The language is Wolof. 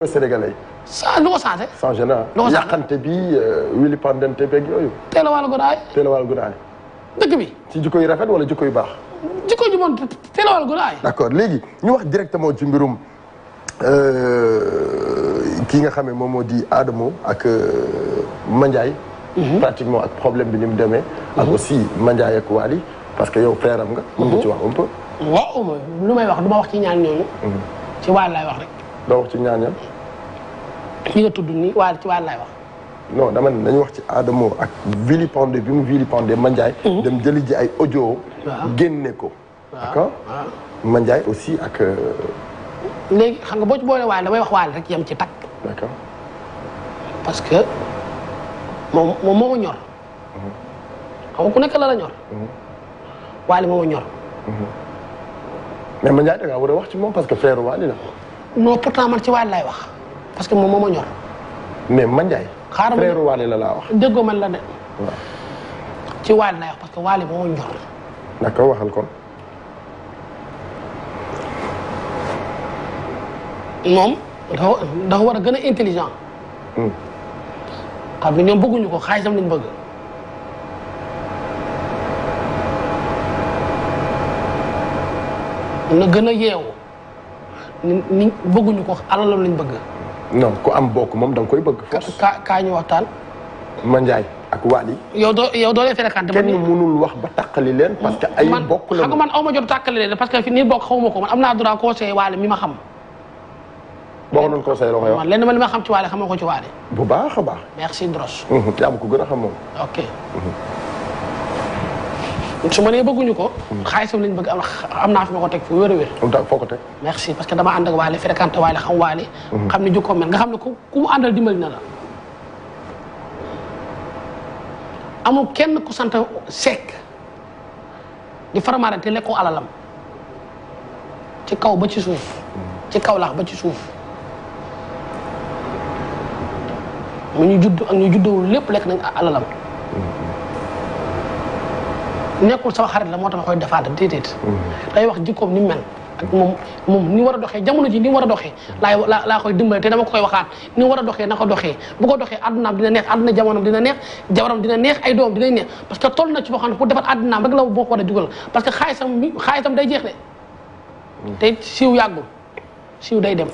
sénégalais. saa lu ko changé. changé na yàqante bi wili pandante beeg yooyu. teel a wàllu godaay. teel a wàllu godaay. dëkk bi. ci jikko yu rafet wala jikko yu baax. jikko ju bon teel a wàllu godaay. d'accord léegi ñu wax directement ci mbirum kii nga xam ne moom moo di Adamo ak Mandiaye. pratiquement ak problème bi ni mu demee. ak aussi Mandiaye ak Wally parce que yow frère am nga. mën nga ci wax un peu. waaw lu may wax du ma wax ci ñaan ñooñu. ci Wally laay wax rek. doo wax ci ñaan ñan. ñi nga tudd nii Wally ci Wally laay wax. non dama ne nañu wax ci Adamo ak vilipendé bi mu vilipendé Mandiaye. dem jëli ji ay audio. génne ko. d'accord Mandiaye aussi ak. léegi xam nga boo ci boole Wally damay wax Wally rek yem ci takk. d'accord. parce que moom moo ma ñor. xam nga ku nekk la la ñor. Wally moo ma ñor. mais Mandiaye da ngaa war a wax ci moom parce que frère Wally la. non pourtant man ci Wally laay wax parce que moom moo ma ñor. mais Mandiaye. xaaral frère Wally la laa wax. déggoo man la de. waaw. ci Wally laay wax parce que Wally moo ma ñor. d'accord waxal kon. moom dafa war a gën a intelligent. xam nga ñoom bëgguñu ko xaalisam lañ bëgg. na gën a yeewu ni bëgguñu ko alalam lañ bëgg. non ku am bokk moom da nga koy bëgg. force kaa ñu waxtaan. Mandiaye ak Wally. yow doo leen fréquenté. kenn mënul wax ba tàqali leen. parce que ay bokk la xam nga man aw ma jot tàqali leen parce que fi nii bokk xawma ko man am naa droit conseiller Wally mi ma xam. boo ko doon conseillé loo koy wax. man lenn ma li ma xam ci Wally xam nga ko ci Wally. bu baax a baax. merci Dros. yaa ma ko gën a xam moom. ok. su ma nee bëgguñu ko. xaalisam lañ bëgg am naa fi ma ko teg fu wér a wér. foo ko teg. merci parce que dama ànd ak Wally fréquenté Wally xam Wally. xam ni jukkoom mel nga xam ne ku mu àndal dimbali na la. amul kenn ku sant Seck di faramaare te lekkoo alalam ci kaw ba ci suuf. ci kaw laax ba ci suuf. mu ñu judd ak ñu juddewul lépp lekk nañ alalam. nekkul sama xarit la moo tax ma koy defaat déedéet. day wax jikkoom ni mu mel ak moom ni war a doxee jamono ji ni war a doxee. laa koy dimbale te dama koy waxaat ni war a doxee na ko doxee bu ko doxee addunaam dina neex adduna jamonoom dina neex jabaram dina neex ay doom dinañ neex parce que toll na ci boo xam ne pour defar addunaam rek la boo ko war a jugal parce que xaalisam day jeex de. te siiw yàggul siiw day dem.